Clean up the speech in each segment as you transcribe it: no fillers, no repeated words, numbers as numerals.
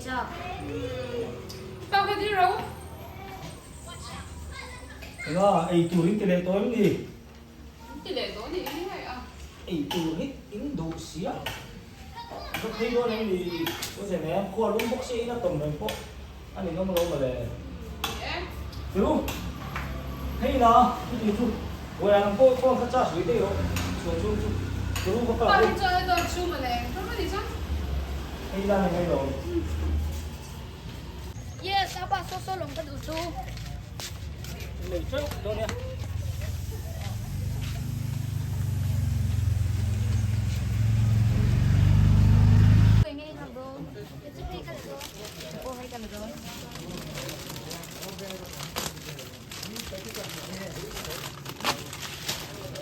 chak. Pa ka dil ro. Enga ei tur in ti leh tawh em ni? In ti leh tawh ni i hei a. Ei tur hi in duh sia. Ka phei dawn em ni? Ka zem em, khua lum bawk sia in a tawm reng pawh a ni nawm lo mawle. Ni e. Tiru, hei la, chuti chu Buaia lam pawh phone kha charge rih daih rawh, chhuah chhung chu Tiru ka kal Pa ang. hi chuan a dawt chu mawle, eng rawng a nih chuan? Hei la ni mai lo. Yes, a pa saw saw lawng ka duh chu. Nei teuh dawn nia.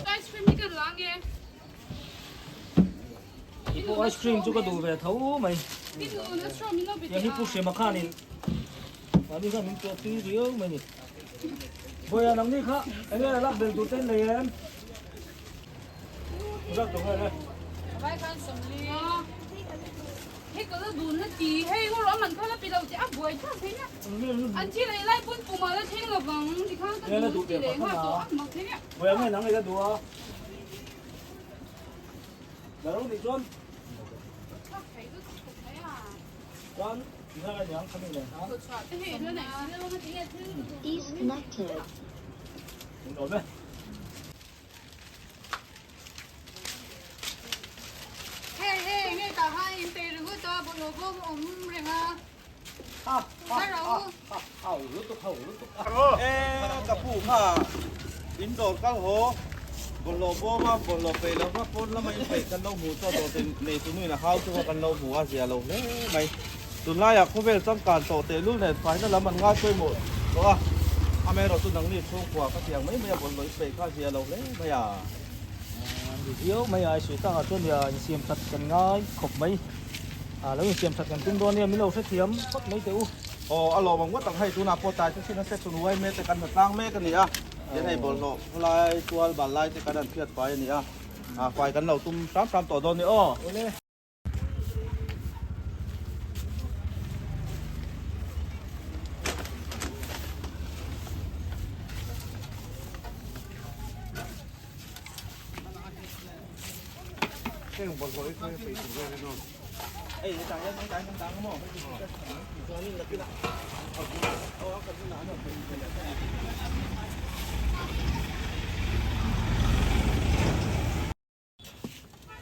Ice cream hi ka duh ang e. Ipawh ice cream chu ka duh ve tho mai. Tiang hi Pu Hrema khanin mahni khan min tuah tui riau mai ni. Vawiah nangni kha eng nge lak bel tur te in nei em? Zat tawh nge le? Hei ka la dun na ti hei ngaw rawh a man kha la pi lo tih a buai thlak thei nia. An thi leh lai pawn pumah la thleng lovang tikhan ka dun ti leh nghal tawh a mak thei nia. Vawiah nge nang i la duh a? Daro nih chuan chuan ina ka niang khami nen khan Disconnected. In awm e. Hei hei nge tah khan in pe ringawt a bawlhhlawh bawm a awm reng a. Ha ha ha ha hau lutuk hau lutuk a. E ka pu kha in dawr kal haw bawlhhlawh bawm a bawlhhlawh peih lo kha pawn lama in peih kan lo hmu chu a dawr nei tu nuin a hau chu kha kan lo hmu a zia lo hle mai. Tunlaiah khawvel changkan tawh tehlul nen faina lam an ngai pawimawh tawh a, amaherawhchu nangni chhungkua ka tiang mai mai a bawlhhlawh in peih kha a zia lo hle mai a. Ni viau mai a, i sawi takah chuan nia insiam that kan ngai khawp mai. A lo insiam that kan tum dawn nia, min lo hrethiam phawt mai teh u. Aw, a lawm ang ngawt ang hei, tunah pawh tlai te chin a section uai mek te kan hna tlang mek a ni a, tin hei bawlhhlawh khawlai tual bal lai te kan han phiat fai a ni a, fai kan lo tum hram hram tawh dawn ni aw.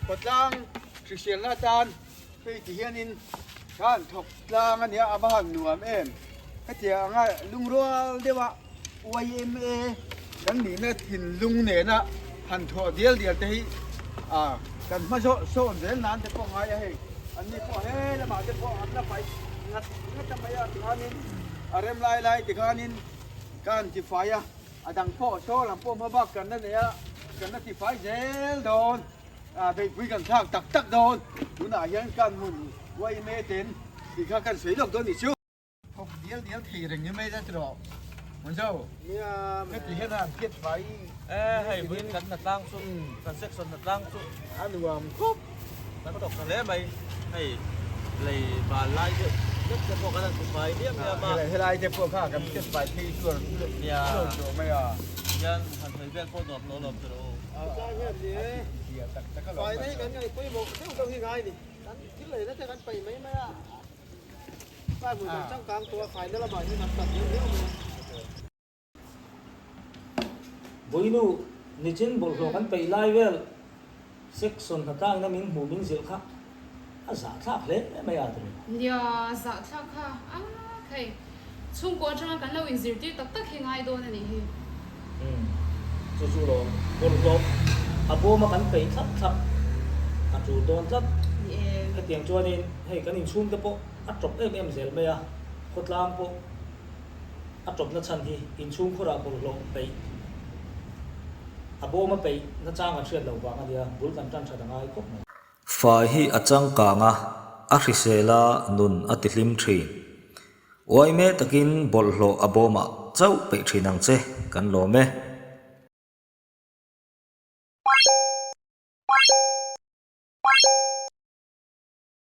Khawtlang hriselna atan hei ti hianin khan thawk tlang a nia a va han nuam em hetiang anga lungrual deuha YMA kan nihna thinlung nena han thawh dial dial te hi ah kan hma zawh sawn zel nan te pawh ngai a hei anni pawh he lamah te pawh an la paih ngat ngat a mai a tikhanin a rem lai lai tikhanin ka han tifai a. A dang pawh saw lam pawh hma bak kan la nei a, kan la tifai zel dawn, beihpui kan thlak tak tak dawn, tunah hian kan hmun YMA ten tih kha kan sawi lawk dawn nih chu. Thawk dial dial thei reng ni mai la tiraw Monzo, heti hian a han phiat fai. E hei vawiin kan hna tlang chu, kan section hna tlang chu a nuam khawp. Kan tawk ta hle mai, hei lei bal lai deuh deuh te pawh kan han ti fai diam diam a. Helai te pawh kha kan hriat fai phei chuan chuan tawh mai a. Hian han sawi vel pawh nuam lo lawm tawh u. Fai na hi kan ngaih pawimawh deuh deuh hi ngai ni. Kan thil lei na te kan paih mai mai a. Fai hmun kan changkang tawh a, fai na lamah hian an tam deuh deuh mai a. Vawiinu nichin bawlhhlawh kan peih lai vel section hnatlangina min hmuh min zilh kha a zahthlak hle mai a tawh. Nia, zahthlak kha a hei chhungkaw atanga kan lo inzirtir tak tak hi ngai dawn a nih hi. Umm, chu chu lo bawlhhlawh a bawma kan peih thlap thlap a tul dawn tlat. Ni e. Hetiang chuanin hei kan inchhungte pawh a tawp em em zel mai a, khawtlang pawh. A tawpna chhan hi inchhungkhurah bawlhhlawh peih, a bawma peih nachang kan hriat loh vang a nia, bul kan tan that a ngai khawp mai. Fai hi a changkang a, a hrisel a, nun a ti hlim thin. Uaime takin bawlhhlawh a bawmah chauh peih thin ang che, kan lawm e.